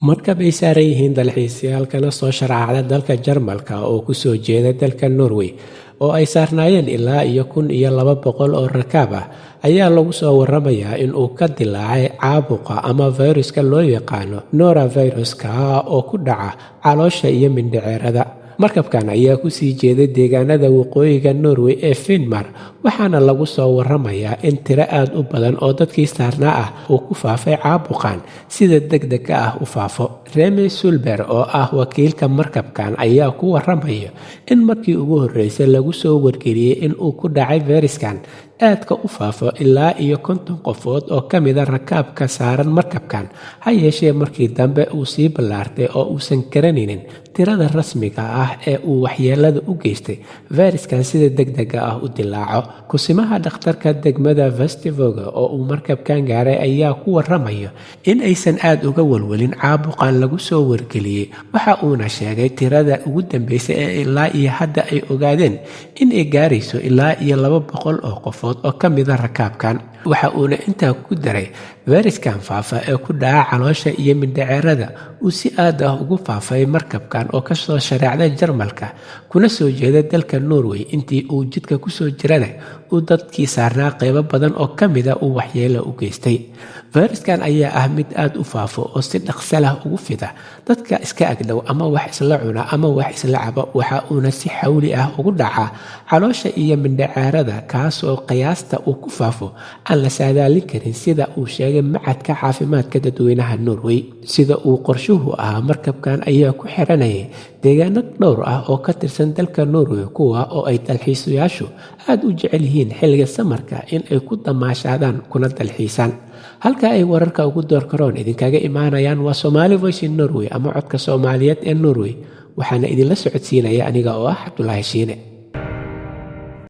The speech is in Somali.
Markab ay saaran yihiin dalxiisayaal kana soo sharaacda dalka Jarmalka oo kusoo jeeda dalka Norway oo ay saarnaayeen ilaa iyo 1200 oo rakaab ah ayaa lagu soo waramayaa in uu ka dilaacay caabuqa ama fayruska loo yaqaano noroviruska oo ku dhaca caloosha iyo mindhicirada. Markabkan ayaa kusii jeeday deegaanada waqooyiga Norway ee Finnmark, waxaana lagu soo waramayaa in tiro aad u badan oo dadkii saarnaa ah uu ku faafay caabuqan sida degdega ah u faafo. Remi Sulber oo ah wakiilka markabkan ayaa ku waramaya in markii ugu horreysay lagu soo wargeliyey in uu ku dhacay fayraskan aadka u faafo ilaa iyo 50 qofood oo ka mida rakaabka saaran markabkan. Ha yeeshee, markii dambe uu sii ballaartay oo uusan garanaynin tirada rasmiga ah ee uu waxyeelada u geystay fayraskan sida degdega ah u dilaaco. Kusimaha dhakhtarka degmada Vestevoga oo uu markabkan gaaray ayaa ku waramaya in aysan aad uga walwalin caabuqan lagu soo wargeliyey. Waxa uuna sheegay tirada ugu dambeysay ee ilaa iyo hadda ay ogaadeen in ay gaarayso ilaa iyo 200 oo qofood oo ka mida rakaabkan. Waxa uuna intaa ku daray fayraskan faafa ee ku dhaca caloosha iyo mindhicirada uu si aad ah ugu faafay markabkan oo kasoo shareecday Jarmalka kuna soo jeeda dalka Norway, intii uu jidka kusoo jirana uu dadkii saarnaa qeybo badan oo ka mida uu waxyeelo u geystay. Fayraskan ayaa ah mid aad u faafo oo si dhaqso lah ugu fida dadka iska agdhow ama wax isla cuna ama wax isla cabo. Waxa uuna si xawli ah ugu dhacaa caloosha iyo mindhicirada, kaasoo qiyaasta uu ku faafo aan la saadaalin karin, sida uu sheegay Machadka Caafimaadka Dadweynaha Norway. Sida uu qorshuhu ahaa, markabkan ayaa ku xiranayay deegaano dhowr ah oo ka tirsan dalka Norway, kuwa oo ay dalxiisayaashu aad u jecel yihiin xilliga samarka in ay ku damaashaadaan kuna dalxiisaan. Halka ay wararka ugu doorkaroon idinkaga imaanayaan waa Somali Voice in Norway ama Codka Soomaaliyeed ee Norway, waxaana idinla socodsiinaya aniga oo ah Cabdulaahi Shiine.